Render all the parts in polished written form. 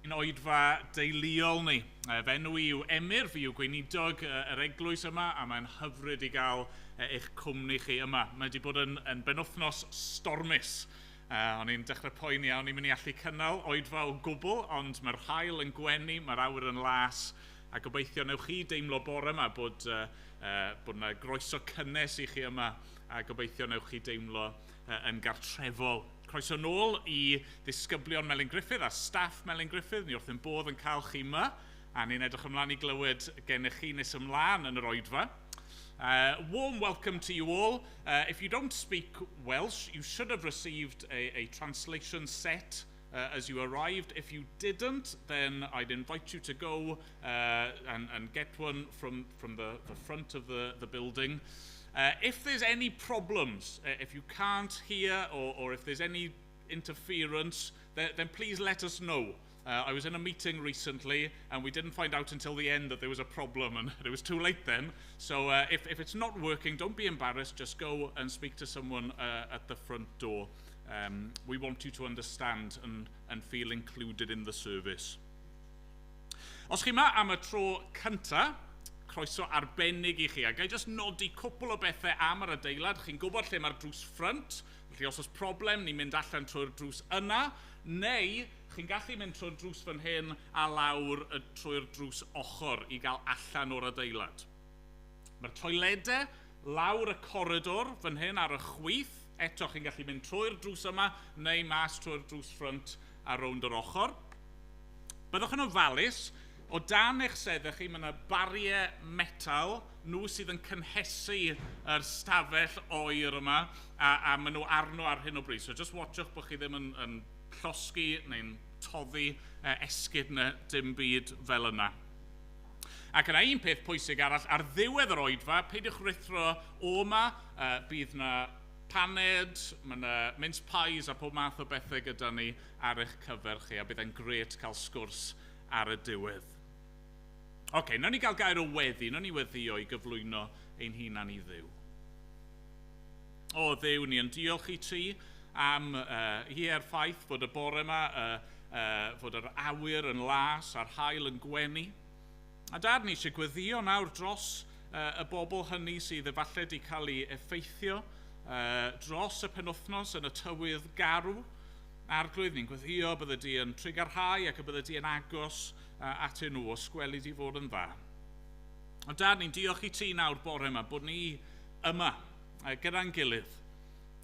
Ein oedfa deuluol ni. Fy enw i yw Emyr, fi yw gweinidog yr eglwys yma, a mae'n hyfryd i gael eich cwmni chi yma. Mae wedi bod yn benwythnos stormus. O'n i'n dechrau poeni a o'n i'n mynd i allu cynnal oedfa o gwbl, ond mae'r haul yn gwenu, mae'r awyr yn las, a gobeithio newch chi deimlo bore yma bod yna groeso cynnes i chi yma, a gobeithio newch chi deimlo yn gartrefol. Croeso nôl i ddisgyblion Melin Gruffydd a staff Melin Gruffydd. Ni wrth ein bodd yn cael chi yma, a ni'n edrych ymlaen i glywed gennych chi nes ymlaen yn yr oedfa. Warm welcome to you all. If you don't speak Welsh, you should have received a translation set as you arrived. If you didn't, then I'd invite you to go and get one from the front of the building. If there's any problems, if you can't hear or if there's any interference, then please let us know. I was in a meeting recently and we didn't find out until the end that there was a problem, and it was too late then. So if it's not working, don't be embarrassed. Just go and speak to someone at the front door. We want you to understand and feel included in the service. Os chi yma am y tro cynta, croeso arbennig i chi. A ga i jyst nodi cwpl o bethau am yr adeilad. Chi'n gwybod lle mae'r drws ffrynt, felly os oes problem, ni'n mynd allan trwy'r drws yna, neu chi'n gallu mynd trwy'r drws fan hyn a lawr trwy'r drws ochr i gael allan o'r adeilad. Mae'r toiledau lawr y coridor fan hyn ar y chwith. Eto chi'n gallu mynd trwy'r drws yma neu mas trwy'r drws ffrynt a rownd yr ochr. Byddwch yn ofalus. O dan eich seddau chi, mae yna bariau metal, nhw sydd yn cynhesu yr stafell oer yma, a maen nhw arno ar hyn o bryd. So just watchwch bod chi ddim yn llosgi neu'n toddi esgid neu dim byd fel yna. Ac yna un peth pwysig arall, ar ddiwedd yr oedfa, peidiwch ruthro o yma, bydd yna paned, mae yna mince pies a pob math o bethau gyda ni ar eich cyfer chi, a bydd e'n grêt cael sgwrs ar y diwedd. Oce, nawn ni gael gair o weddi, nawn ni weddio i gyflwyno ein hunan i Dduw. O Dduw, ni yn diolch i ti am ie'r ffaith fod y bore yma, fod yr awyr yn las a'r haul yn gwenu. A Dad, ni eisiau gweddio nawr dros y bobl hynny sydd efallai wedi cael ei effeithio dros y penwythnos yn y tywydd garw. Arglwydd, ni'n gweddio bydde di yn trugarhau ac y bydde di yn agos atyn nhw os gweli di fod yn dda. Ond Dad, ni'n diolch i ti nawr bore yma bod ni yma gyda'n gilydd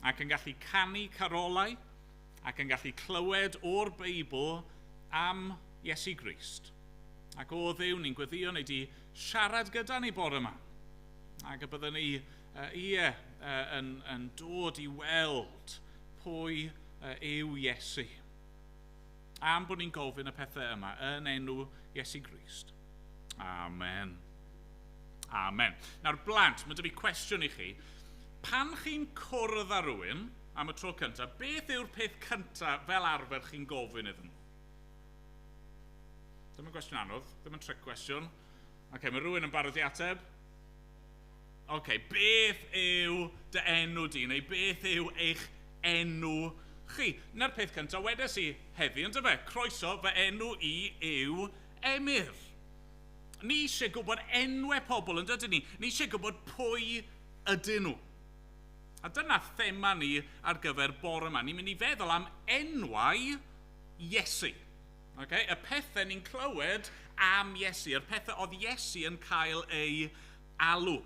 ac yn gallu canu carolau ac yn gallu clywed o'r Beibl am Iesu Grist. Ac o Dduw, ni'n gweddio neu di siarad gyda ni bore yma. Ac y bydden ni yn dod i weld pwy yw Iesu. Am bod ni'n gofyn y pethau yma yn enw Iesu Grist. Amen. Amen. Nawr blant, mae 'da fi cwestiwn i chi. Pan chi'n cwrdd â rhywun am y tro cyntaf, beth yw'r peth cyntaf fel arfer chi'n gofyn iddyn nhw? Ddim yn gwestiwn anodd, ddim yn trick question. Oce, mae rhywun yn barod i ateb. Oce, beth yw dy enw di, neu beth yw eich enw chi? Na'r peth cyntaf wedes i heddi, yn dyfe? Croeso, fy enw i yw Emyr. Ni eisiau gwybod enwau pobl, yn dydyn ni? Ni eisiau gwybod pwy ydyn nhw. A dyna thema ni ar gyfer bore yma. Ni'n mynd i feddwl am enwau Iesu. Okay? Y pethau ni'n clywed am Iesu, yr pethau oedd Iesu yn cael ei alw.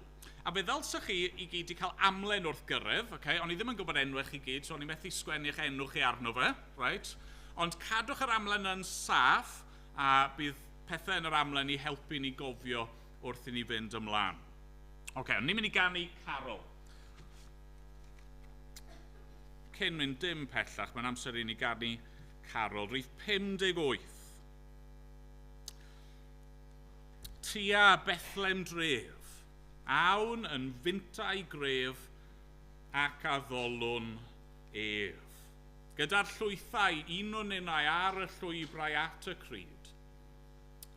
A fe ddylsech chi i gyd wedi cael amlen wrth gyrraedd, okay? O'n i ddim yn gwybod enwau chi gyd, so o'n i methu sgwennu eich enw chi arno fe, right? Ond cadwch yr amlen yn saff, a bydd pethau yn yr amlen i helpu ni gofio wrth i ni fynd ymlaen. Oce, ond ni'n mynd i ganu carol. Cyn mynd dim pellach, mae'n amser i ni ganu carol. Rhif 58. Tua Bethlem dref, awn yn fintau gref ac addolwn ef. Gyda'r llwythau un o'n ninnau ar y llwybrau at y cryd,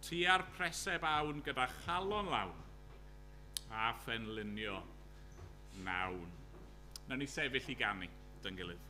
tua'r preseb awn gyda chalon lawn a phenlinio nawn. Nawn ni sefyll i ganu dy'n gilydd.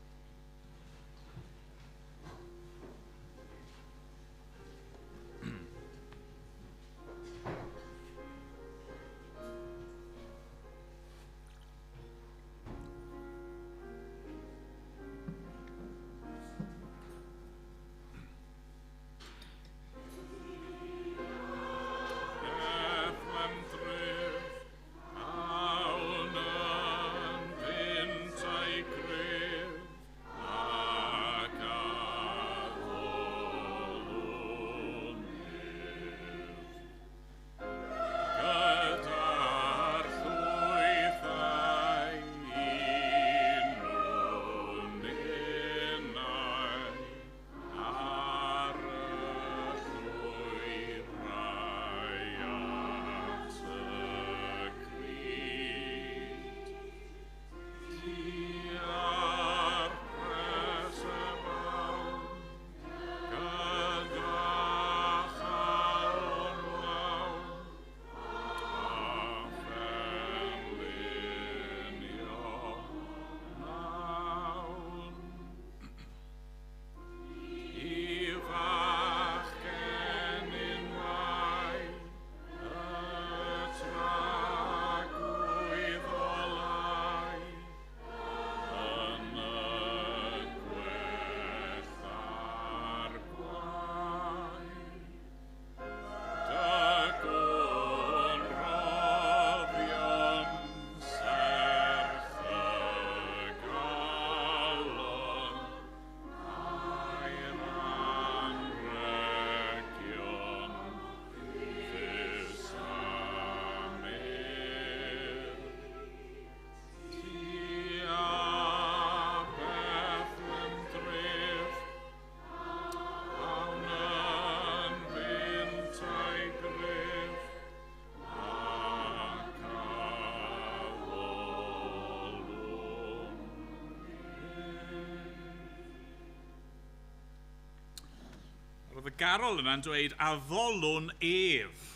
Roedd y garol yna'n dweud, addolwn ef.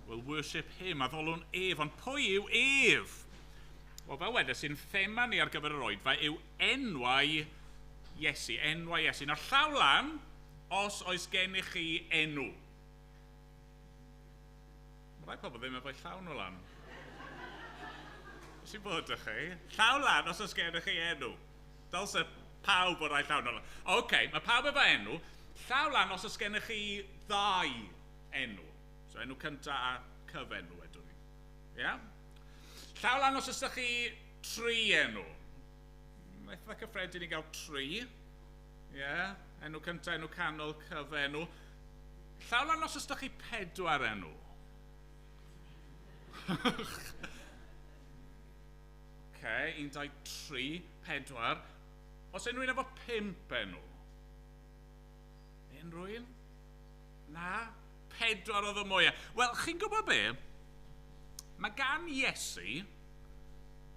We'll worship him, addolwn ef. Ond pwy yw ef? Wel, fel wedes i'n thema ni ar gyfer yr oedfa yw enwau Iesu, enwau Iesu. Nawr, llaw lan, os oes gennych chi enw. Mae rai pobl ddim efo'i llaw nhw lan. Beth sy'n bod â chi? Llaw lan os oes gennych chi enw. Dylse pawb o'r rai llaw nhw lan. Oce, okay, mae pawb efo enw. Llaw lan os oes gennych chi ddau enw. So enw cyntaf a cyfenw wedwn ni. Ia? Yeah? Llaw lan os oes chi tri enw. Mae'n eitha cyffredin i gael tri. Ie? Yeah? Enw cyntaf, enw canol, cyfenw. Llaw lan os oes chi pedwar enw. Oce, 1, 2, 3, 4. Os unrhyw un efo pump enw? Unrhyw un? Na? 4 oedd y mwyaf. Wel, chi'n gwybod be? Mae gan Iesu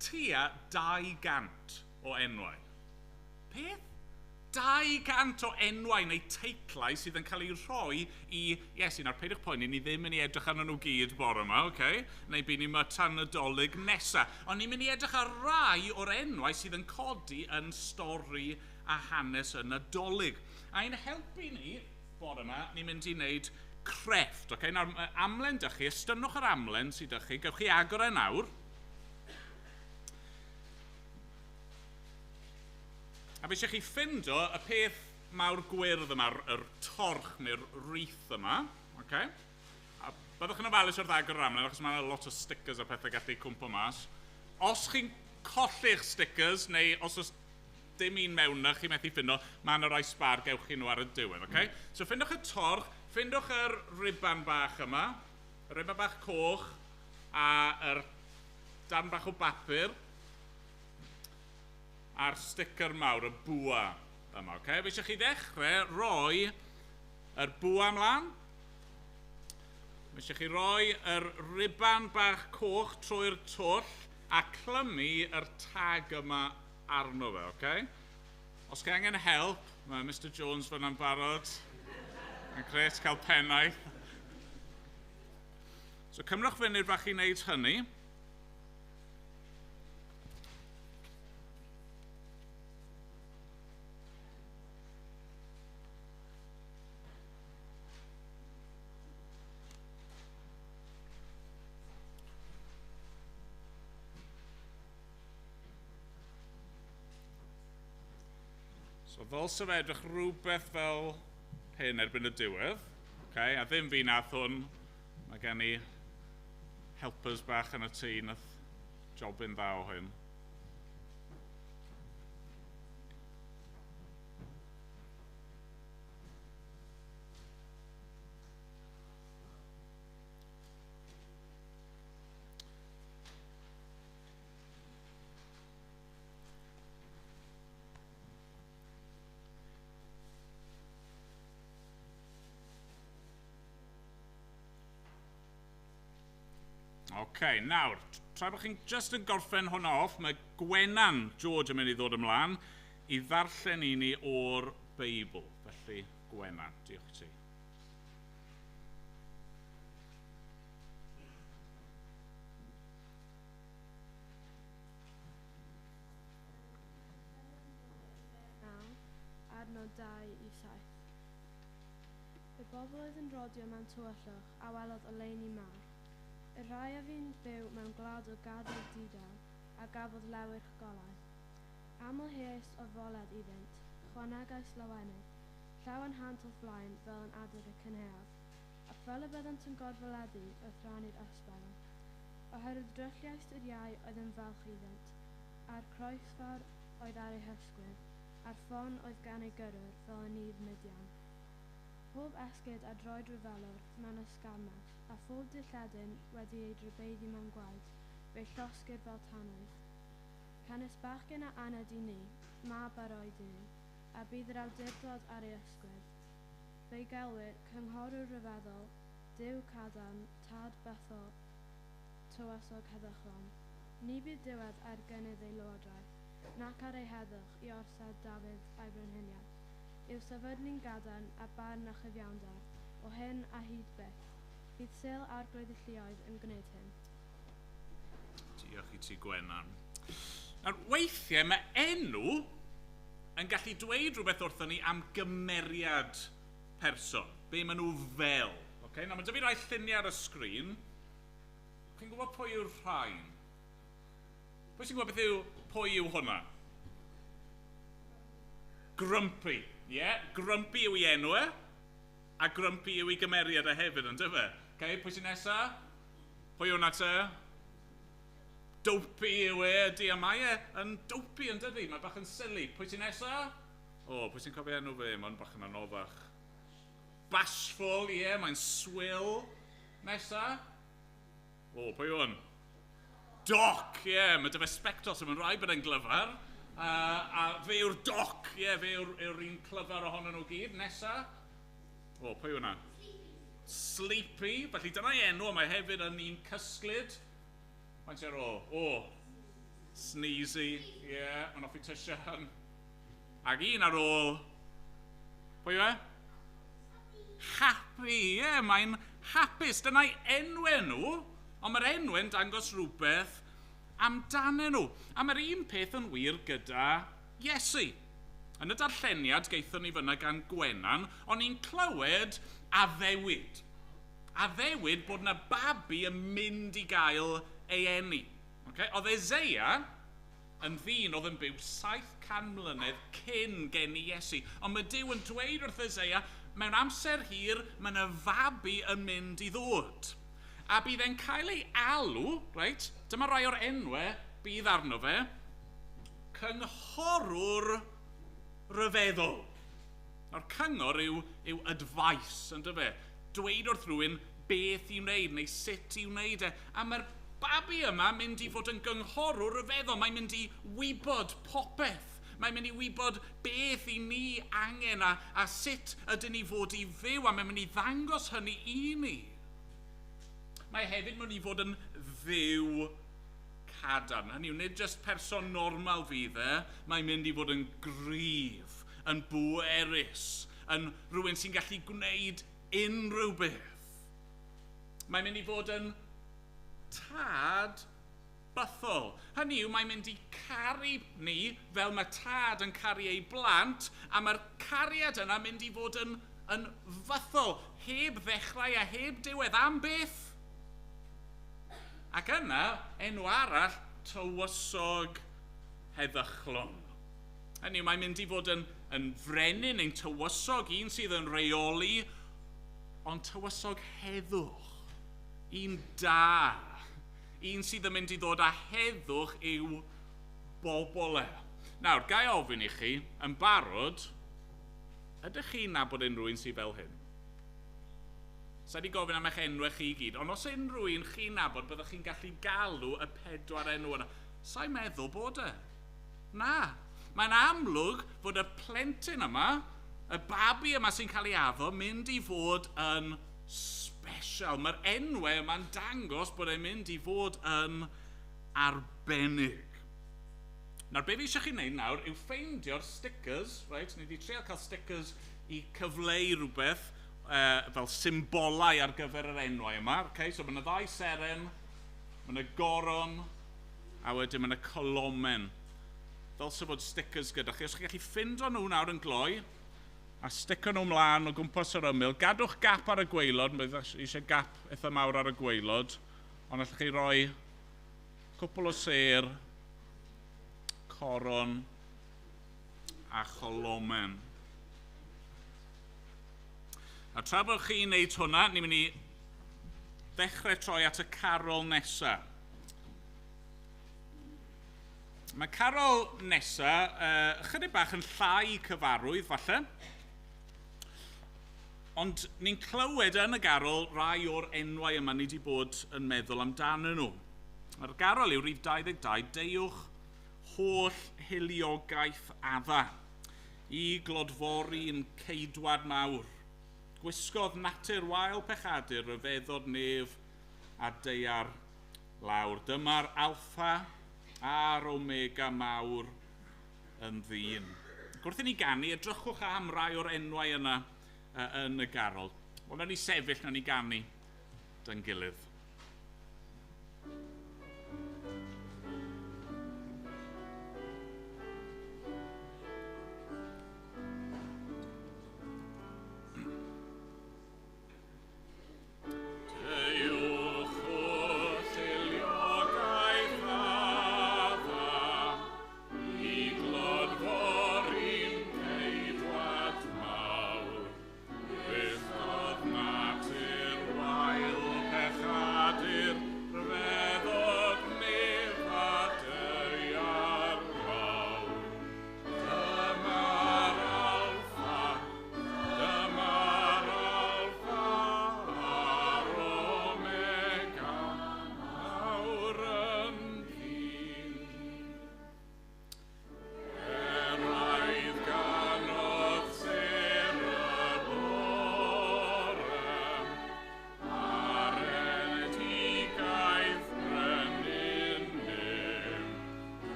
tua 200 o enwau. Peth? 200 o enwau neu teitlau sydd yn cael eu rhoi i Iesu. Nawr, peidiwch poeni, ni ddim yn ei edrych arnyn nhw gyd bore yma, okay? Neu bydd ni yma tan y Dolig nesa. Ond ni'n mynd i edrych ar rai o'r enwau sydd yn codi yn stori a hanes y Nadolig. A i'n helpu ni, bore yma, ni'n mynd i wneud crefft. Okay? Nawr, amlen dych chi, estynnwch yr amlen sydd dych chi, gewch chi agor e nawr. A fe eisiau chi ffindo y peth mawr gwyrdd yma, yr torch neu'r wreath yma. Okay? A byddwch yn ofalus wrth agor yr amlen, achos mae yna lot o stickers a pethau gallu cwmpo mas. Os chi'n colli'ch stickers, neu os oes dim un mewn na, chi'n methu ffindo, mae yna rai sbar, gewch chi nhw ar y diwedd. Okay? So ffindwch y torch, ffindwch yr riban bach yma, y riban bach coch, a yr darn bach o bapur, a'r sticker mawr, y bwa yma, okay? Fe eisiau chi ddechrau roi yr bwa ymlaen. Fe eisiau chi roi yr riban bach coch trwy'r twll a clymu yr tag yma arno fe, okay? Os chi angen help, mae Mr Jones fyna'n barod. Mae'n grêt cael pennaeth. So cymrwch funud bach i wneud hynny. So ddylse fe edrych rhywbeth fel hyn erbyn y diwedd. Okay, a ddim fi nath hwn. Mae gen i helpers bach yn y tŷ nath jobyn dda o hyn. Ok, nawr, tra bod chi'n just yn gorffen hwnna off, mae Gwenan George yn mynd i ddod ymlaen i ddarllen i ni o'r Beibl. Felly, Gwenan, diolch i ti. Adnod 2-7. Y bobl oedd yn rodio mewn tywyllwch a welodd oleuni mawr. Y rhai a fu'n byw mewn gwlad o gadair didal a gafodd lewyrch golau. Amlheais orfoledd iddynt, chwanegais lawenydd, llawenhant o'th flaen fel yn adeg y cynhaeaf, ac fel y byddant yn gorfoleddu wrth rannu'r ysbail. Oherwydd drylliaist yr iau oedd yn falch iddynt, a'r croesfawr oedd ar ei hysgwydd, a'r ffon oedd gan ei gyrrwr fel y nydd Midian. Pob esgid a droed ryfelwr mewn ysgarmes, a phob dilledyn wedi ei drybeiddi mewn gwaed, fe'i llosgir fel tanwydd. Canys bachgen a aned i ni, mab a roed i ni, a bydd yr awdurdod ar ei ysgwydd. Fe'i gelwir cynghorwr ryfeddol, Duw cadarn, tad bythol, tywysog heddychlon. Ni bydd diwedd ar gynnydd ei lywodraeth, nac ar ei heddwch i orsedd Dafydd a'i brenhiniaeth, I'w sefydlu'n gadarn a barn a chyfiawnder, o hyn a hyd byth. Bydd sêl Arglwydd y lluoedd yn gwneud hyn. Diolch i ti, Gwenan. Nawr, weithiau mae enw yn gallu dweud rhywbeth wrthon ni am gymeriad person. Be maen nhw fel. Okay? Nawr, mae 'da fi rai lluniau ar y sgrin. Chi'n gwybod pwy yw'r rhain? Pwy sy'n gwybod beth yw, pwy yw hwnna? Grumpy. Ie, yeah? Grumpy yw ei enw e. A Grumpy yw ei gymeriad e hefyd, yn dyfe? Okay, pwy sy'n nesa? Pwy yw hwnna te? Dopey yw e, ydy, a mae e yn dopey yn dydy, mae bach yn silly. Pwy sy'n nesa? O, pwy sy'n cofio enw fe? Mae'n bach yn anoddach. Bashful, ie, yeah, mae'n swil. Nesa? O, pwy yw hwn? Doc, ie, yeah, mae 'da fe sbectol, so mae'n rhaid bod e'n glyfar. A fe yw'r doc, ie, yeah, fe yw'r un clyfar ohonyn nhw gyd. Nesa? O, pwy yw hwnna? Sleepy, felly dyna'i enw, a mae hefyd yn un cysglyd. Faint ar ôl? O, Sneezy, ie, yeah, mae'n hoffi tysian. Ac un ar ôl, pwy yw e? Happy, ie, yeah, mae'n hapus. Dyna'i enwau nhw, ond mae'r enwau'n dangos rhywbeth amdanyn nhw. A mae'r un peth yn wir gyda Iesu. Yn y darlleniad gaethon ni fyna gan Gwenan, o'n i'n clywed addewid. Addewid bod yna babi yn mynd i gael ei eni. Okay? Oedd Eseia yn ddyn oedd yn byw 700 mlynedd cyn geni Iesu. Ond mae Duw yn dweud wrth Eseia, mewn amser hir, mae yna fabi yn mynd i ddod. A bydd e'n cael ei alw, reit, dyma rai o'r enwau bydd arno fe, Cynghorwr Rhyfeddol. Nawr, cyngor yw advice, yn dyfe? Dweud wrth rhywun beth i wneud neu sut i wneud e. A mae'r babi yma mynd i fod yn gynghorwr rhyfeddol. Mae'n mynd i wybod popeth. Mae'n mynd i wybod beth i ni angen a sut ydyn ni fod i fyw. A mae'n mynd i ddangos hynny i ni. Mae hefyd mynd i fod yn Dduw cadarn. Hynny yw, nid jyst person normal fydd e, mae'n mynd i fod yn gryf, yn bwerus, yn rhywun sy'n gallu gwneud unrhyw beth. Mae'n mynd i fod yn tad bythol. Hynny yw, mae'n mynd i caru ni fel mae tad yn caru ei blant, a mae'r cariad yna mynd i fod yn fythol, heb ddechrau a heb diwedd. Am byth? Ac yna, enw arall, Tywysog Heddychlon. Hynny yw, mae'n mynd i fod yn frenin neu'n tywysog, un sydd yn rheoli, ond tywysog heddwch, un da, un sydd yn mynd i ddod â heddwch i'w bobl e. Nawr, ga i ofyn i chi, yn barod, ydych chi'n nabod unrhyw un sydd fel hyn? Sa i wedi gofyn am eich enwau chi i gyd, ond os unrhyw un chi'n nabod, byddwch chi'n gallu galw y pedwar enw yna. Sa'n meddwl bod e. Na. Mae'n amlwg fod y plentyn yma, y babi yma sy'n cael ei addo, mynd i fod yn special. Mae'r enwau yma'n dangos bod e'n mynd i fod yn arbennig. Nawr, be fi eisiau chi wneud nawr yw ffeindio'r stickers, right? Ni wedi treial cael stickers i cyfleu rhywbeth fel symbolau ar gyfer yr enwau yma. Okay? So mae yna ddau seren, mae yna goron, a wedyn mae yna colomen. Ddylse fod stickers gyda chi. Os chi'n gallu ffindo nhw nawr yn gloi, a sticio nhw mlaen o gwmpas yr ymyl, gadwch gap ar y gwaelod, mae eisiau gap eitha mawr ar y gwaelod, ond allwch chi roi cwpl o sêr, coron a cholomen. A tra bod chi'n neud hwnna, ni'n mynd i ddechrau troi at y carol nesaf. Mae carol nesaf chydig bach yn llai cyfarwydd, falle. Ond ni'n clywed yn y garol rai o'r enwau yma ni wedi bod yn meddwl amdanyn nhw. Mae'r garol yw rhif 22, Deuwch holl hiliogaeth Adda, i glodfori'n ceidwad mawr. Gwisgodd natur wael pechadur, rhyfeddod nef a daear lawr. Dyma'r alffa a'r omega mawr yn ddyn. Ac wrth i ni ganu, edrychwch am rai o'r enwau yna yn y garol. Wel, nawn ni sefyll, nawn ni ganu dy'n gilydd.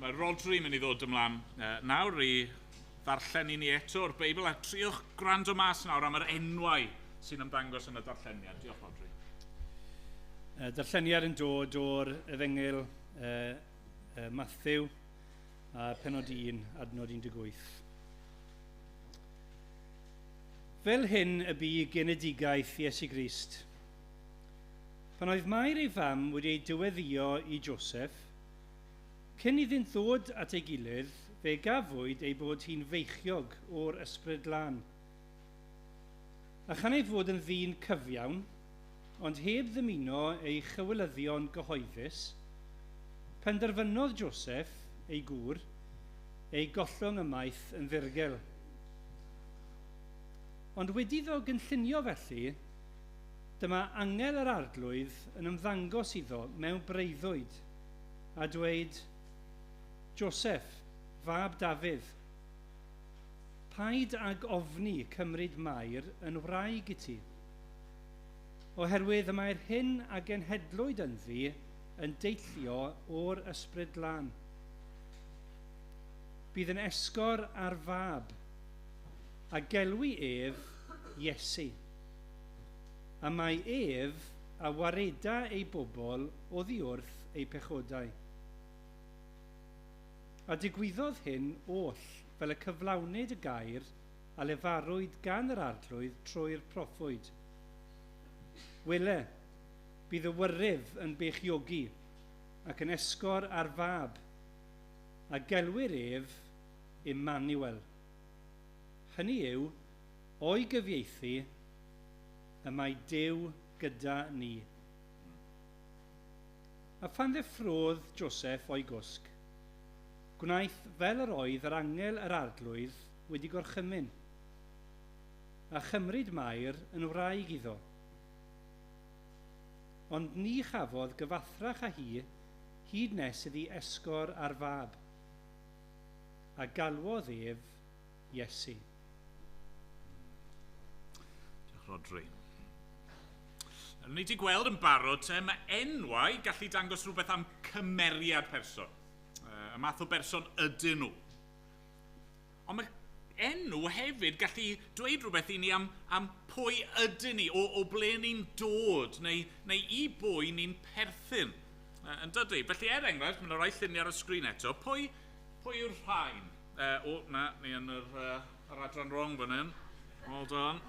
Mae Rodri mynd i ddod ymlaen nawr i ddarllen i ni eto'r Beibl, a triwch gwrando mas nawr am yr enwau sy'n ymddangos yn y darlleniad. Diolch, Rodri. Darlleniad yn dod o'r Efengyl Matthew, a penod 1, adnod 18. Fel hyn y bu genedigaeth Iesu Grist. Pan oedd Mair ei fam wedi ei dyweddio i Joseph, cyn iddynt ddod at ei gilydd, fe gafwyd ei bod hi'n feichiog o'r Ysbryd Glân. A chan ei fod yn ddyn cyfiawn, ond heb ddymuno ei chywilyddion gyhoeddus, Penderfynodd Joseph, ei gŵr, ei gollwng ymaith yn ddirgel. Ond wedi iddo gynllunio felly, dyma angel yr arglwydd yn ymddangos iddo mewn breuddwyd a dweud, Joseph, fab Dafydd, paid ag ofni cymryd Mair yn wraig i ti, oherwydd y mae'r hyn a genhedlwyd ynddi yn deillio o'r ysbryd glân. Bydd yn esgor ar fab, a gelwi ef Iesu. A mae ef a wareda ei bobl oddi wrth ei pechodau. A digwyddodd hyn oll fel y cyflawnid y gair a lefarwyd gan yr arglwydd trwy'r proffwyd. Wele, bydd y wyryf yn beichiogi ac yn esgor ar fab, a gelwir ef Emmanuel. Hynny yw, o'i gyfieithu, y mae Duw gyda ni. A phan ddeffrodd Joseph o'i gwsg, gwnaeth fel yr oedd yr angel yr arglwydd wedi gorchymyn, a chymryd Mair yn wraig iddo. Ond ni chafodd gyfathrach â hi hyd nes iddi esgor ar fab, a galwodd ef Iesu. Diolch, Rodri. Ni wedi gweld yn barod, mae enwau gallu dangos rhywbeth am cymeriad person. Y math o berson ydyn nhw. Ond mae enw hefyd gallu dweud rhywbeth i ni am pwy ydyn ni, o ble ni'n dod, neu i bwy ni'n perthyn. Yn dydy? Felly, er enghraifft, mae yna rai lluniau ar y sgrin eto. Pwy yw'r rhain? O, na, ni yn yr adran wrong fan hyn. Hold on.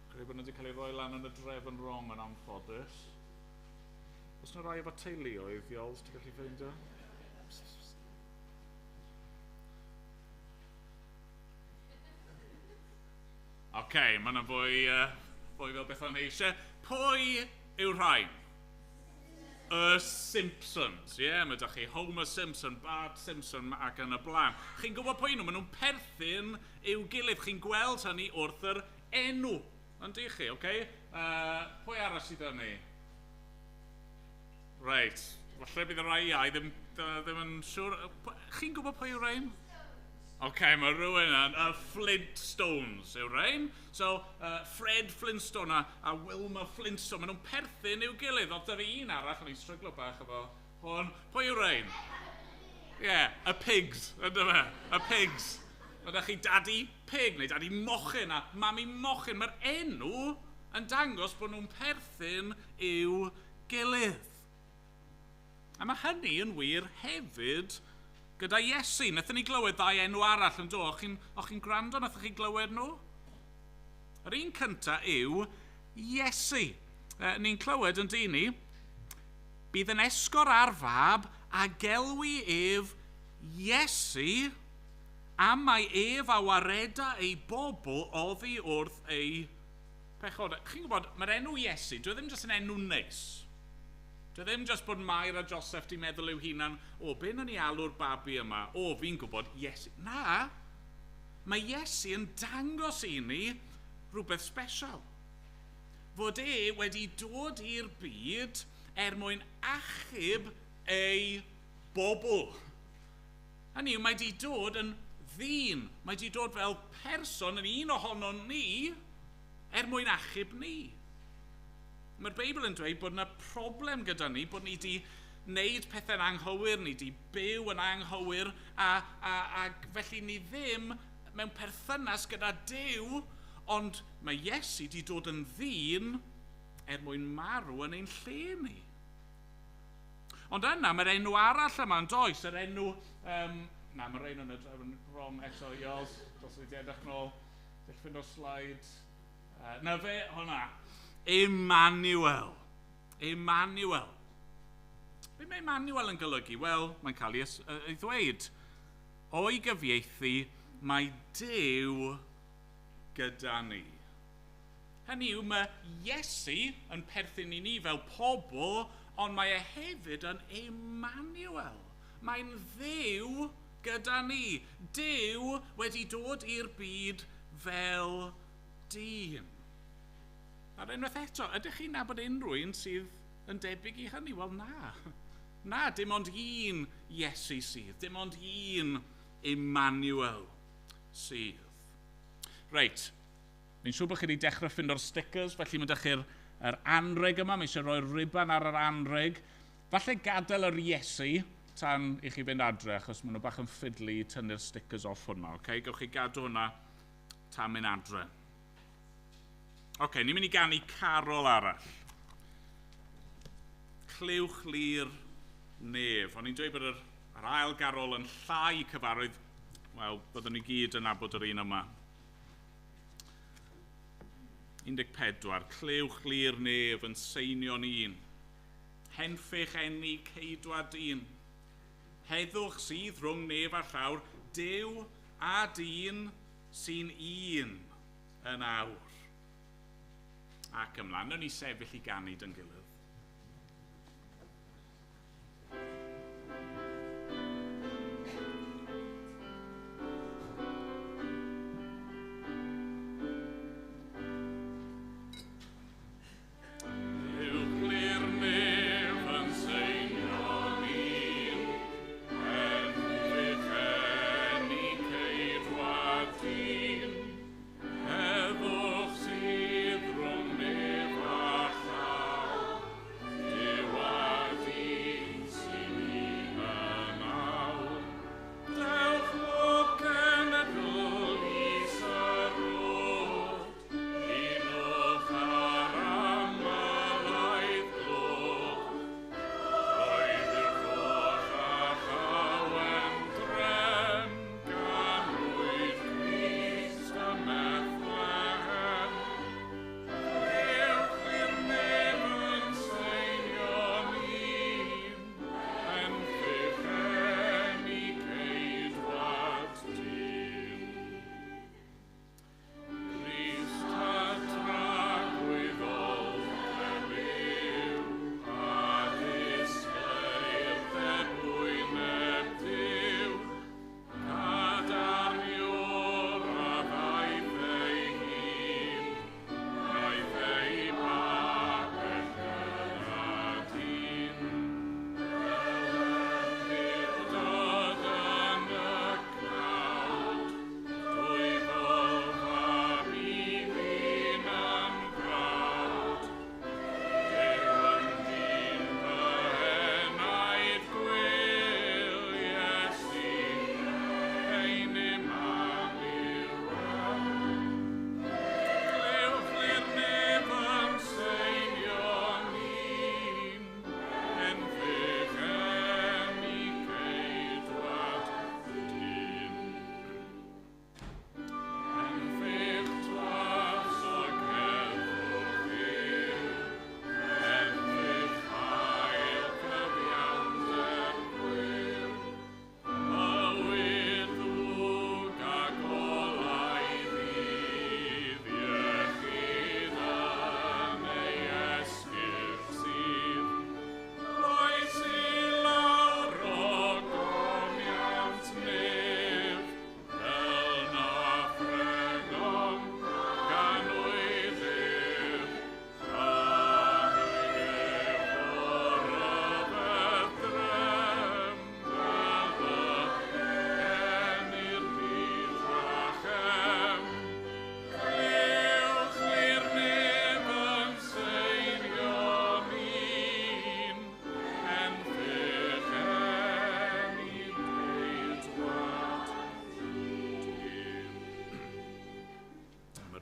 Credu bod nhw wedi cael ei roi lan yn y drefn wrong yn anffodus. Oes yna rai efo teuluoedd, Iols, ti'n gallu ffeindio? Oce, mae yna fwy fel beth o'n eisiau. Pwy yw'r rhain? Y Simpsons, ie, yeah, mae da chi Homer Simpson, Bart Simpson ac yn y blaen. Chi'n gwybod pwy nhw? Maen nhw'n perthyn i'w gilydd. Chi'n gweld hynny wrth yr enw, yn dych chi, oce? Pwy arall sydd â ni? Reit, falle bydd y rai iau ddim yn siŵr. Chi'n gwybod pwy yw'r rhain? Oce, mae rhywun yn y Flintstones yw'r rhain. So, Fred Flintstone a Wilma Flintstone, maen nhw'n perthyn i'w gilydd. Oedd dyna un arall, o'n i'n stryglo bach efo hwn. Pwy yw'r rhain? Ie, yeah, y pigs, ynddo fe, y pigs. Mae da chi Daddy Pig, neu Daddy Mochyn a Mami Mochyn. Mae'r enw yn dangos bod nhw'n perthyn i'w gilydd. A mae hynny yn wir hefyd gyda Iesu. Nathon ni glywed ddau enw arall yn do. O'ch chi'n gwrando, nathoch chi glywed nhw? Yr un cynta yw Iesu. Ni'n clywed yn dyn ni, bydd yn esgor ar fab a gelwi ef Iesu, am mai ef a wareda ei bobl oddi wrth ei pechod. Chi'n gwybod, mae'r enw Iesu, dwi ddim jyst yn enw neis. Dwi ddim jyst bod Mair a Joseph di meddwl i'w hunan, o, be nawn ni alw'r babi yma? O, fi'n gwybod, Iesu. Na, mae Iesu yn dangos i ni rhywbeth special. Fod e wedi dod i'r byd er mwyn achub ei bobl. Hynny yw, mae di dod yn ddyn. Mae di dod fel person yn un ohonon ni er mwyn achub ni. Mae'r Beibl yn dweud bod yna problem gyda ni, bod ni wedi wneud pethau'n anghywir, ni wedi byw yn anghywir, a felly ni ddim mewn perthynas gyda Duw, ond mae Iesu wedi dod yn ddyn er mwyn marw yn ein lle ni. Ond yna, mae'r enw arall yma yn does, yr enw... na, mae'r ein yn y drefn wrong eto, Ios, dos i wedi edrych nôl, dell ffind o'r slide. Na fe, hwnna. Emmanuel. Emmanuel. Be mae Emmanuel yn golygu? Wel, mae'n cael ei ddweud. O'i gyfieithu, mae Duw gyda ni. Hynny yw, mae Iesu yn perthyn i ni fel pobl, Ond mae e hefyd yn Emmanuel. Mae'n Dduw gyda ni. Duw wedi dod i'r byd fel dyn. A'r unwaith eto, ydych chi'n nabod unrhyw un sydd yn debyg i hynny? Wel, na. Na, dim ond un Iesu sydd. Dim ond un Emmanuel sydd. Reit, fi'n siŵr bod chi wedi dechrau ffindo'r stickers, felly mae ydych chi'r anreg yma, mae eisiau rhoi'r riban ar yr anreg. Falle gadael yr Iesu tan i chi fynd adre, achos maen nhw bach yn ffidlu i tynnu'r stickers off hwnna. Okay? Gewch chi gadw hwnna tan mynd adre. Oce, ni'n mynd i ganu carol arall. Clywch Lu'r Nef. O'n i'n dweud bod yr ail garol yn llai cyfarwydd. Wel, byddwn ni gyd yn nabod yr un yma. 14. Clywch Lu'r Nef yn seinio'n un. Henffych eni ceidwad dyn. Heddwch sydd rhwng nef a llawr, Duw a dyn sy'n un yn awr. Ac ymlaen, nawn ni sefyll i ganu dy'n gilydd.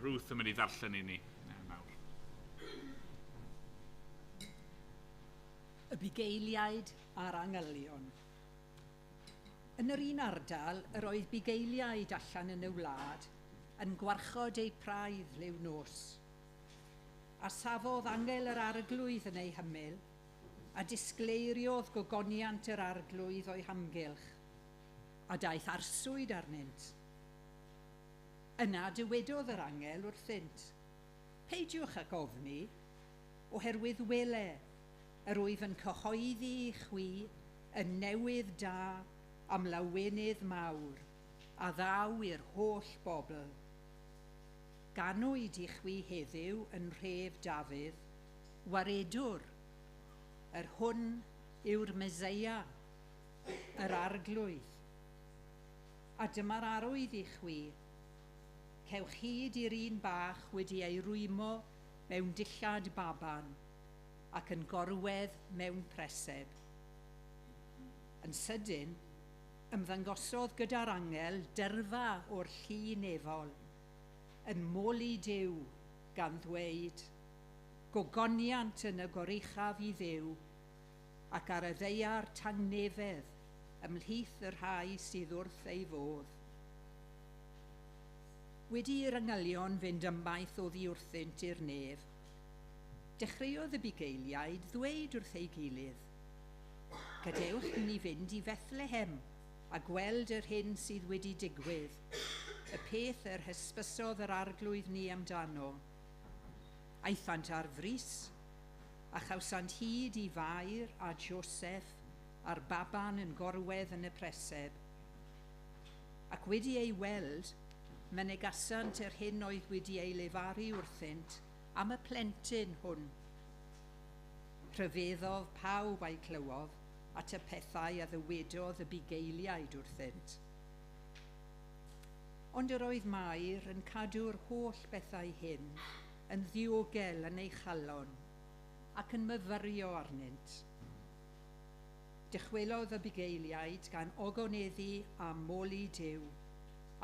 Ruth yn mynd i ddarllen i ni nawr. Y bugeiliaid a'r angylion. Yn yr un ardal, yr oedd bugeiliaid allan yn y wlad yn gwarchod eu praidd liw nos. A safodd angel yr arglwydd yn ei hymyl, a disgleiriodd gogoniant yr arglwydd o'i hamgylch, a daeth arswyd arnynt. Yna dywedodd yr angel wrthynt, peidiwch ag ofni, oherwydd wele, Yr wyf yn cyhoeddi i chwi y newydd da am lawenydd mawr a ddaw i'r holl bobl. Ganwyd i chwi heddiw yn nhref Dafydd, waredwr, yr hwn yw'r Meseia, yr Arglwydd. A dyma'r arwydd i chwi, cewch hyd i'r un bach wedi ei rwymo mewn dillad baban ac yn gorwedd mewn preseb. Yn sydyn, ymddangosodd gyda'r angel dyrfa o'r llu nefol, yn moli Duw gan ddweud, gogoniant yn y goruchaf i Dduw, ac ar y ddaear tangnefedd ymhlith y rhai sydd wrth ei fodd. Wedi i'r angylion fynd ymaith oddi wrthynt i'r nef, dechreuodd y bugeiliaid ddweud wrth ei gilydd, gadewch i ni fynd i Fethlehem a gweld yr hyn sydd wedi digwydd, y peth yr hysbysodd yr arglwydd ni amdano. Aethant ar frys, a chawsant hyd i Fair a Joseph a'r baban yn gorwedd yn y preseb. Ac wedi ei weld, mynegasant yr hyn oedd wedi ei lefaru wrthynt am y plentyn hwn. Rhyfeddodd pawb a'i clywodd at y pethau a ddywedodd y bugeiliaid wrthynt. Ond yr oedd Mair yn cadw'r holl bethau hyn yn ddiogel yn ei chalon ac yn myfyrio arnynt. Dychwelodd y bugeiliaid gan ogoneddu a moli Duw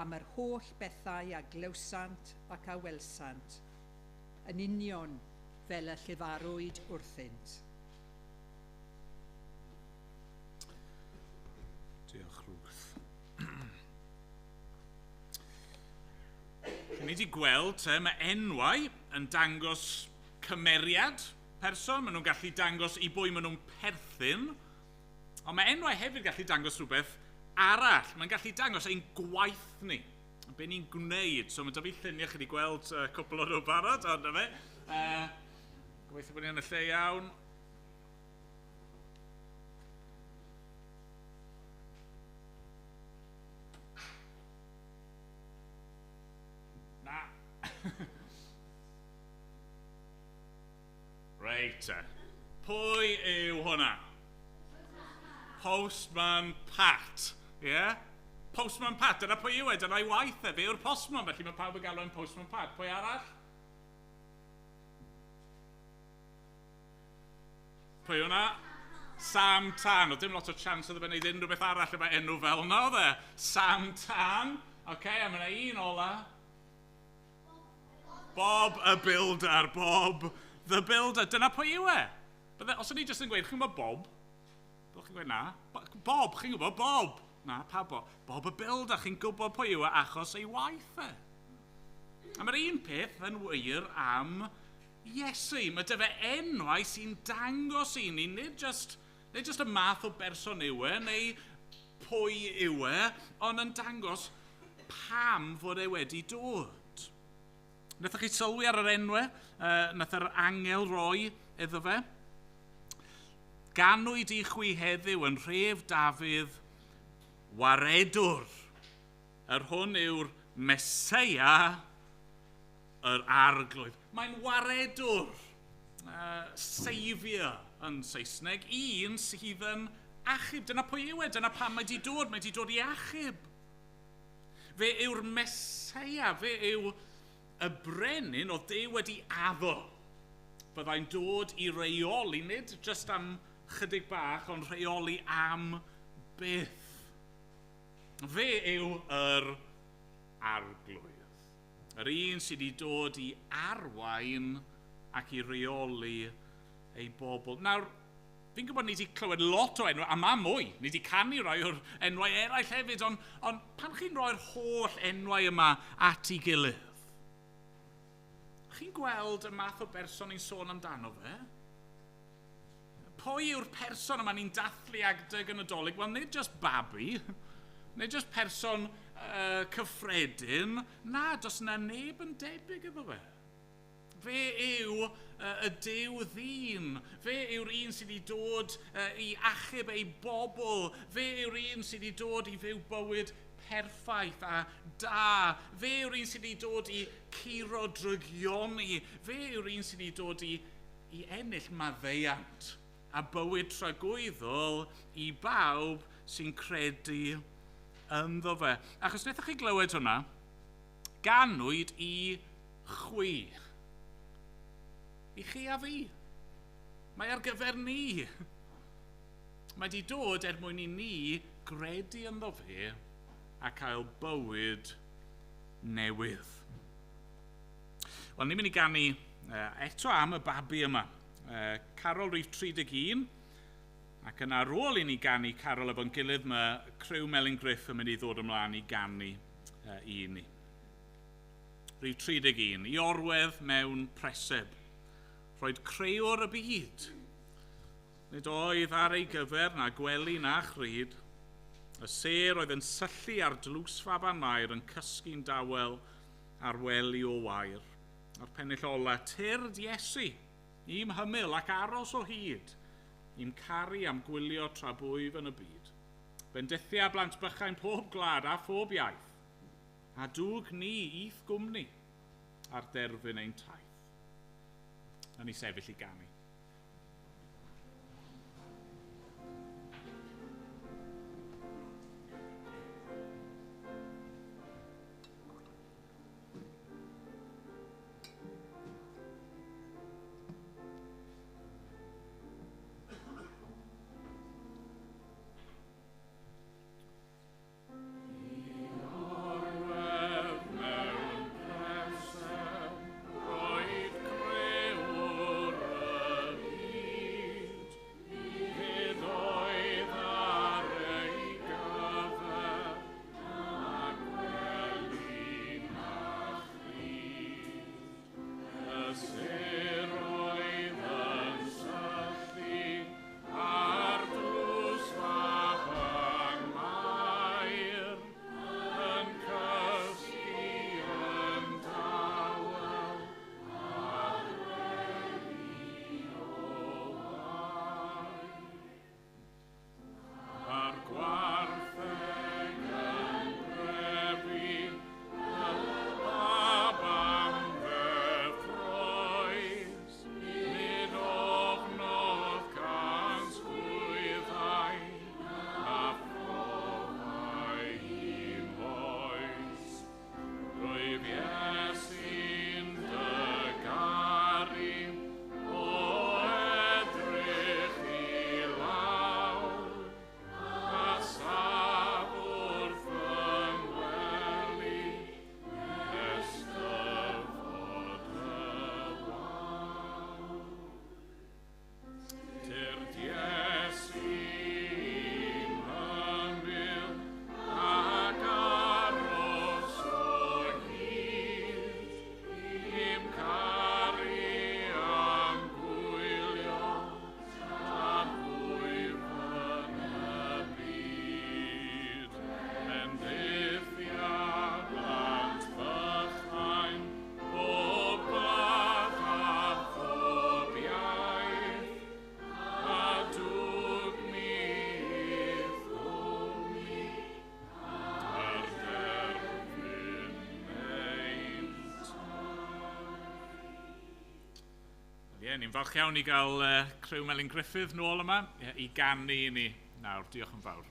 am yr holl bethau a glywsant ac a welsant, yn union fel y llefarwyd wrthynt. Diolch, Ruth. Ni wedi gweld, te, mae enwau yn dangos cymeriad person, maen nhw'n gallu dangos i bwy maen nhw'n perthyn, ond mae enwau hefyd gallu dangos rhywbeth arall. Mae'n gallu dangos ein gwaith ni, be ni'n gwneud. So mae 'da fi lluniau, chi wedi gweld cwpl o nhw barod, ond na fe. Gobeithio bod ni yn y lle iawn. Na. Reit te. Pwy yw hwnna? Postman Pat. Ie? Yeah? Postman Pat, dyna pwy yw e, dyna'i waith e, fe yw'r postman, felly mae pawb yn galw e'n Postman Pat. Pwy arall? Pwy hwnna? Sam Tan. Oedd dim lot o chance oedd fe'n neud unrhyw beth arall efo enw fel yna, oedd e? Sam Tan. Oce, okay, a mae yna un ola. Bob y Builder, Bob the Builder. Dyna pwy yw e. Bydde, os o'n i jyst yn gweud, chi'n gwybod Bob? Byddwch chi'n gweud na. Bob, chi'n gwybod Bob? Na, pa Bob? Bob y Builder, chi'n gwybod pwy yw e achos ei waith e. A mae'r un peth yn wir am Iesu. Mae 'da fe enwau sy'n dangos i ni, nid just y math o berson yw e, neu pwy yw e, ond yn dangos pam fod e wedi dod. Wnaethoch chi sylwi ar yr enwau nath yr angel roi iddo fe? Ganwyd i chwi heddiw yn nhref Dafydd waredwr. Yr hwn yw'r Meseia, yr Arglwydd. Mae'n waredwr, saviour yn Saesneg, un sydd yn achub. Dyna pwy yw e, dyna pam mae wedi dod, mae wedi dod i achub. Fe yw'r Meseia, fe yw y brenin oedd Duw wedi addo. Byddai'n dod i reoli, nid jyst am chydig bach, ond rheoli am byth. Fe yw yr Arglwydd. Yr un sydd wedi dod i arwain ac i reoli ei bobl. Nawr, fi'n gwybod ni wedi clywed lot o enwau, a mae mwy. Ni wedi canu rai o'r enwau eraill hefyd, ond pan chi'n rhoi'r holl enwau yma at ei gilydd, chi'n gweld y math o berson ni'n sôn amdano fe? Pwy yw'r person yma ni'n dathlu adeg y Nadolig? Wel, nid just babi, nid just person cyffredin. Na, does na neb yn debyg iddo fe. Fe yw y Duw ddyn. Fe yw'r un sydd wedi dod i achub ei bobl. Fe yw'r un sydd wedi dod i fyw bywyd perffaith a da. Fe yw'r un sydd wedi dod i curo drygioni. Fe yw'r un sydd wedi dod i ennill maddeuant a bywyd tragwyddol i bawb sy'n credu ynddo fe. Achos wnaethoch chi glywed hwnna, ganwyd i chwi. I chi a fi. Mae ar gyfer ni. Mae di dod er mwyn i ni gredu ynddo fe a cael bywyd newydd. Wel, ni'n mynd i ganu eto am y babi yma. Carol rhif 31, ac yna ar ôl i ni ganu carol efo'n gilydd, mae criw Melin Griff yn mynd i ddod ymlaen i ganu i ni. Rhif 31, i orwedd mewn preseb, rhoed creuwr y byd. Nid oedd ar ei gyfer na gwely na chryd. Y sêr oedd yn syllu ar dlws faban Mair yn cysgu'n dawel ar wely o wair. A'r pennill ola, tyrd Iesu, i'm hymyl ac aros o hyd, i'm caru am gwylio tra bwyf yn y byd. Bendithia blant bychain pob gwlad a phob iaith, a dwg ni i'th gwmni ar derfyn ein taith. A ni sefyll i ganu. Ie, ni'n falch iawn i gael criw Melin Griffith nôl yma i ganu i ni nawr. Diolch yn fawr.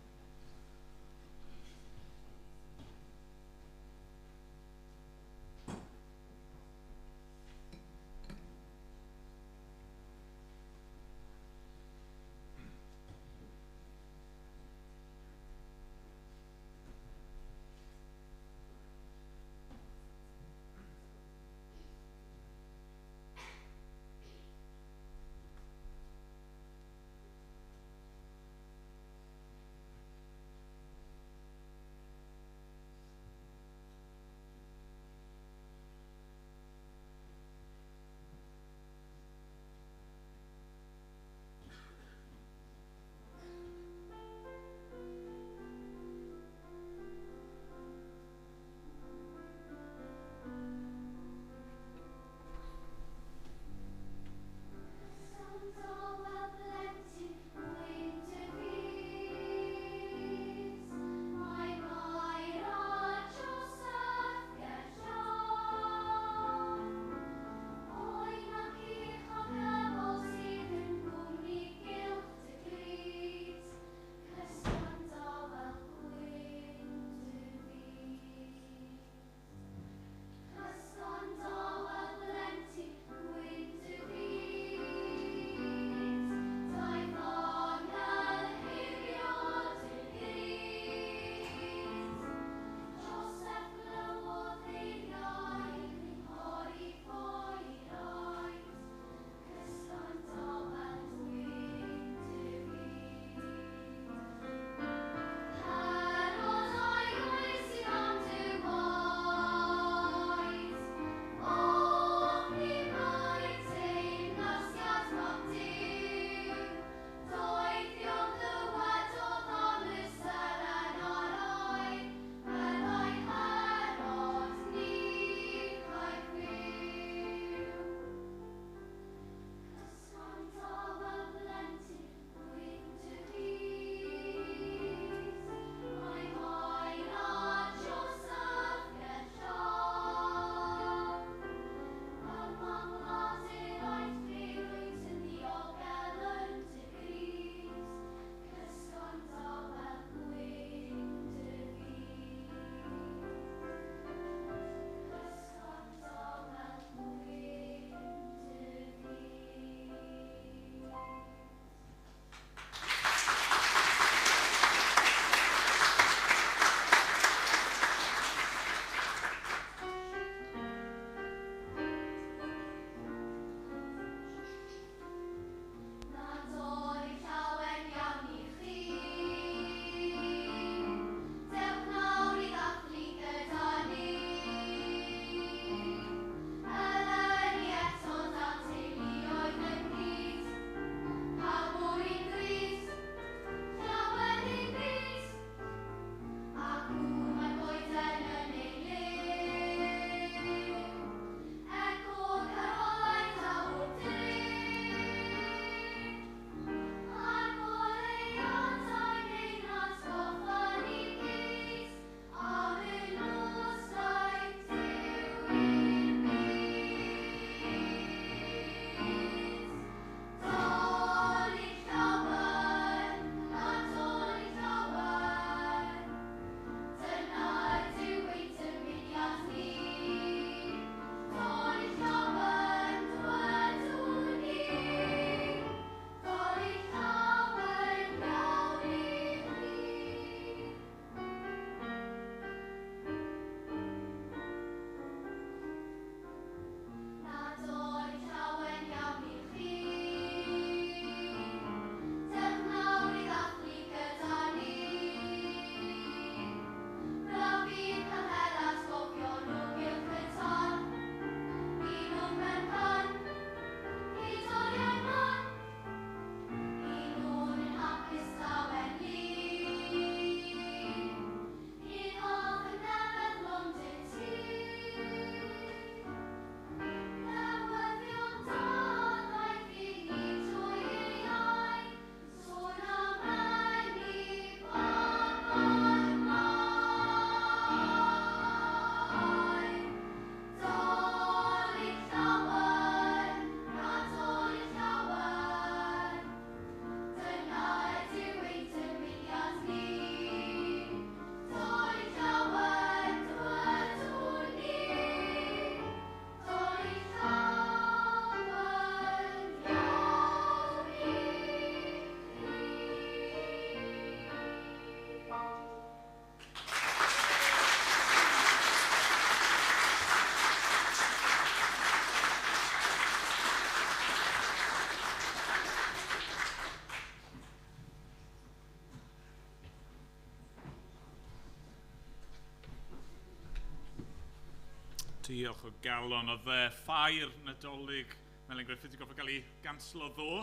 Diolch o galon. Oedd e ffair Nadolig Melin Griffith wedi gorfod cael ei ganslo ddo.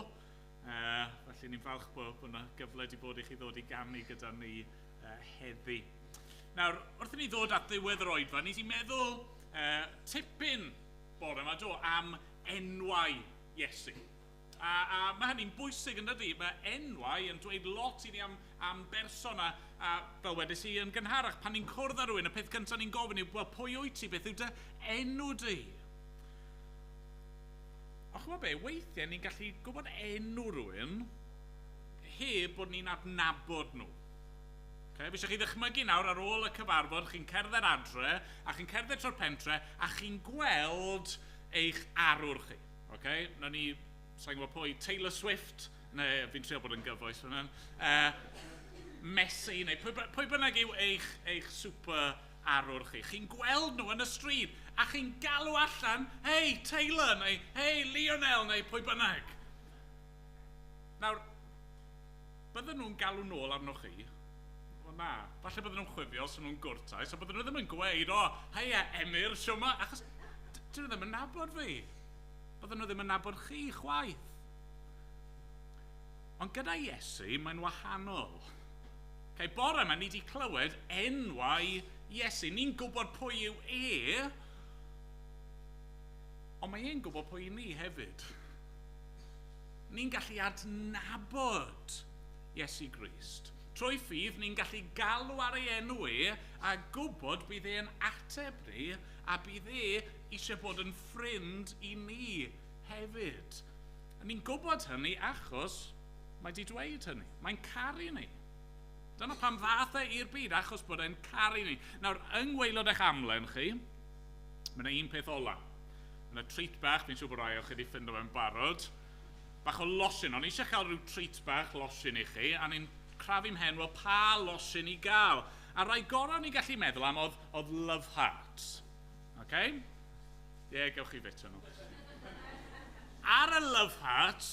Felly ni'n falch bod yna gyfle wedi bod i chi ddod i ganu gyda ni heddi. Nawr, wrth i ni ddod at ddiwedd yr oedfa, ni wedi meddwl tipyn bore yma, do, am enwau Iesu. A mae hynny'n bwysig yn dydi, mae enwau yn dweud lot i ni am berson a fel wedes i yn gynharach, pan ni'n cwrdd â rhywun, y peth cyntaf ni'n gofyn yw, wel, pwy wyt ti, beth yw dy enw di? Ond ch'mod be, weithiau ni'n gallu gwybod enw rhywun heb bod ni'n adnabod nhw. Okay? Fi eisiau chi ddychmygu nawr ar ôl y cyfarfod, chi'n cerdded adre, a chi'n cerdded trwy'r pentre, a chi'n gweld eich arwr chi. Okay? Nawn ni, sa'n gwybod pwy, Taylor Swift, neu fi'n trio bod yn gyfoes fan hyn, Messi, neu pwy bynnag yw eich super arwr chi. Chi'n gweld nhw yn y stryd, a chi'n galw allan, hei Taylor, neu hei Lionel, neu pwy bynnag. Nawr, bydden nhw'n galw nôl arnoch chi? Wel na, falle bydden nhw'n chwifio os nhw'n gwrtais, so bydden nhw ddim yn gweud, o, heia Emyr, siwma, achos dyn nhw ddim yn nabod fi. Bydden nhw ddim yn nabod chi chwaith. Ond gyda Iesu, mae'n wahanol. Okay, bore yma, ni wedi clywed enwau Iesu. Ni'n gwybod pwy yw e, ond mae e'n gwybod pwy ni hefyd. Ni'n gallu adnabod Iesu Grist. Trwy ffydd, ni'n gallu galw ar ei enw e a gwybod bydd e'n ateb ni a bydd e eisiau bod yn ffrind i ni hefyd. A ni'n gwybod hynny achos mae di dweud hynny. Mae'n caru ni. Dyna pam ddath e i'r byd, achos bod e'n caru ni. Nawr, yng ngwaelod eich amlen chi, mae yna un peth ola. Mae yna treat bach, fi'n siŵr bod rai o chi wedi ffindo fe'n barod. Bach o losin, o'n i eisiau cael rhyw treat bach losin i chi, a ni'n crafu mhen, wel, pa losin i gael? A rai gorau ni'n gallu meddwl am oedd Love Hearts. Okay? Ie, yeah, gewch chi fita nhw. Ar y Love Hearts,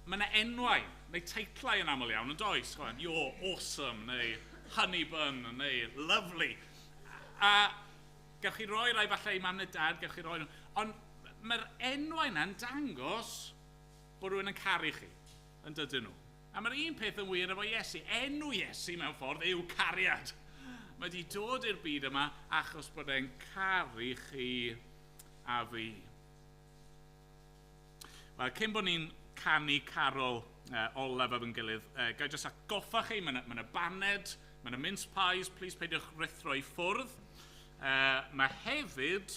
mae yna enwau, neu teitlau yn aml iawn, yn does? You're awesome, neu honey bun, neu lovely. A gewch chi roi rai falle i mam neu dad, gewch chi roi nhw. Ond mae'r enwau yna'n dangos bod rhywun yn caru chi, yn dydyn nhw. A mae'r un peth yn wir efo Iesu. Enw Iesu mewn ffordd yw cariad. Mae wedi dod i'r byd yma achos bod e'n caru chi a fi. Wel, cyn bod ni'n canu carol olaf efo'n gilydd, gai jyst atgoffa chi, mae yna baned, mae yna mince pies, please peidiwch rithro i ffwrdd. Mae hefyd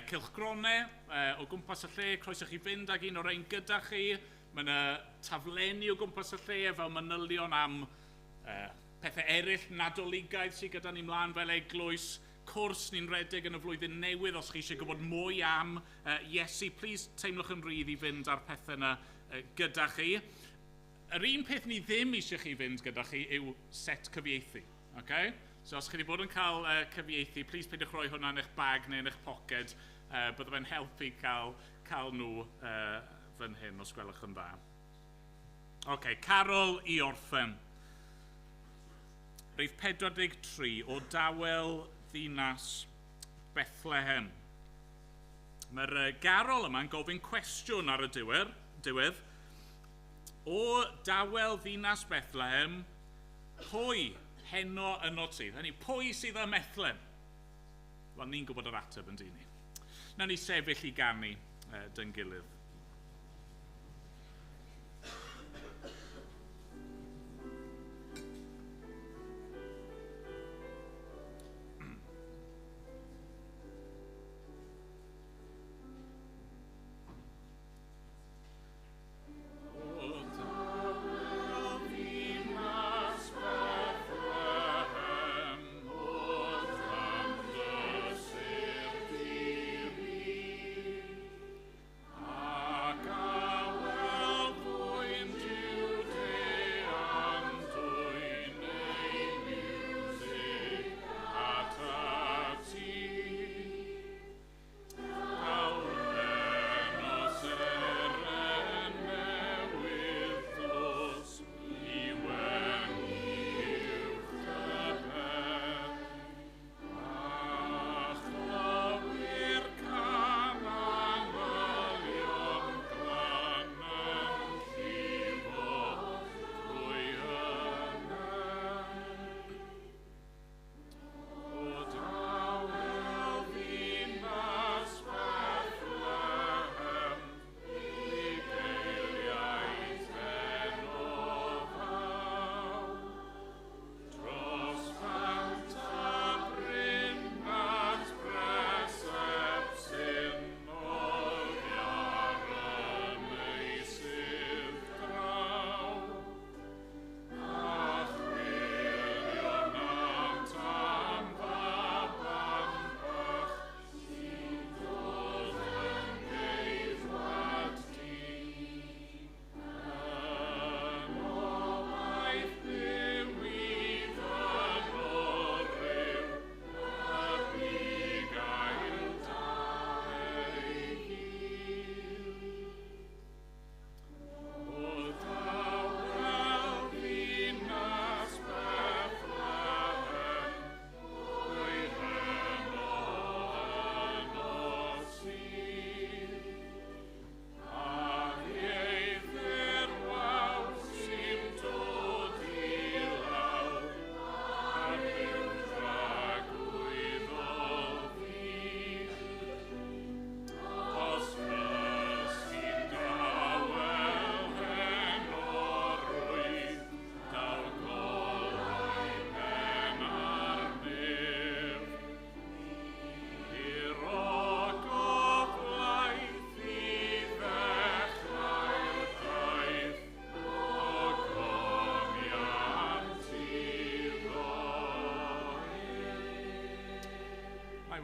cylchgronau o gwmpas y lle, croeso chi fynd ag un o'r ein gyda chi. Mae yna taflenni o gwmpas y lle fel manylion am pethau eraill nadoligaidd sydd gyda ni mlaen fel eglwys, cwrs ni'n redeg yn y flwyddyn newydd os chi eisiau gwybod mwy am Iesu, please teimlwch yn rhydd i fynd ar pethau yna gyda chi. Yr un peth ni ddim eisiau chi fynd gyda chi yw set cyfieithu. Okay? So os chi wedi bod yn cael cyfieithu, please peidiwch rhoi hwnna yn eich bag neu yn eich poced. Bydde fe'n helpu cael nhw fan hyn, os gwelwch yn dda. OK, carol i orffen. Rhif 43 o dawel ddinas Bethlehem. Mae'r garol yma'n gofyn cwestiwn ar y diwedd. O dawel ddinas Bethlehem, pwy heno yno ti? Hynny, pwy sydd ym Methlehem? Wel, ni'n gwybod yr ateb yn dyn ni. Nawn ni sefyll i ganu dyn gilydd.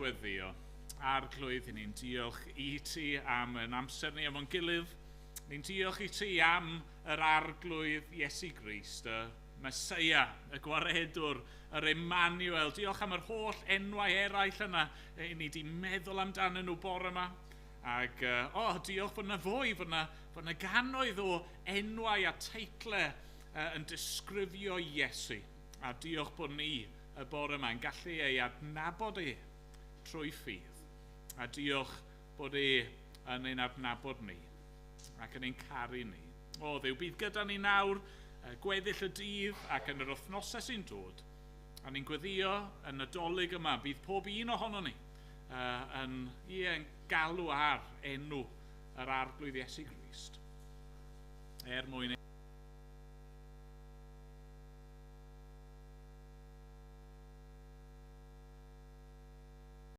Weddio. Arglwydd, ni'n diolch i ti am yn amser ni efo'n gilydd. Ni'n diolch i ti am yr Arglwydd Iesu Grist, y Meseia, y Gwaredwr, yr Emmanuel. Diolch am yr holl enwau eraill yna i ni wedi meddwl amdanyn nhw bore yma. Ac, o, oh, diolch fod yna fwy, fod yna gannoedd o enwau a teitlau yn disgrifio Iesu. A diolch bod ni y bore yma yn gallu ei adnabod e trwy ffydd. A diolch bod e yn ein adnabod ni ac yn ein caru ni. O Dduw, bydd gyda ni nawr gweddill y dydd ac yn yr wythnosau sy'n dod. A ni'n gweddio y Nadolig yma, bydd pob un ohono ni yn galw ar enw yr Arglwydd Iesu Grist. Er mwyn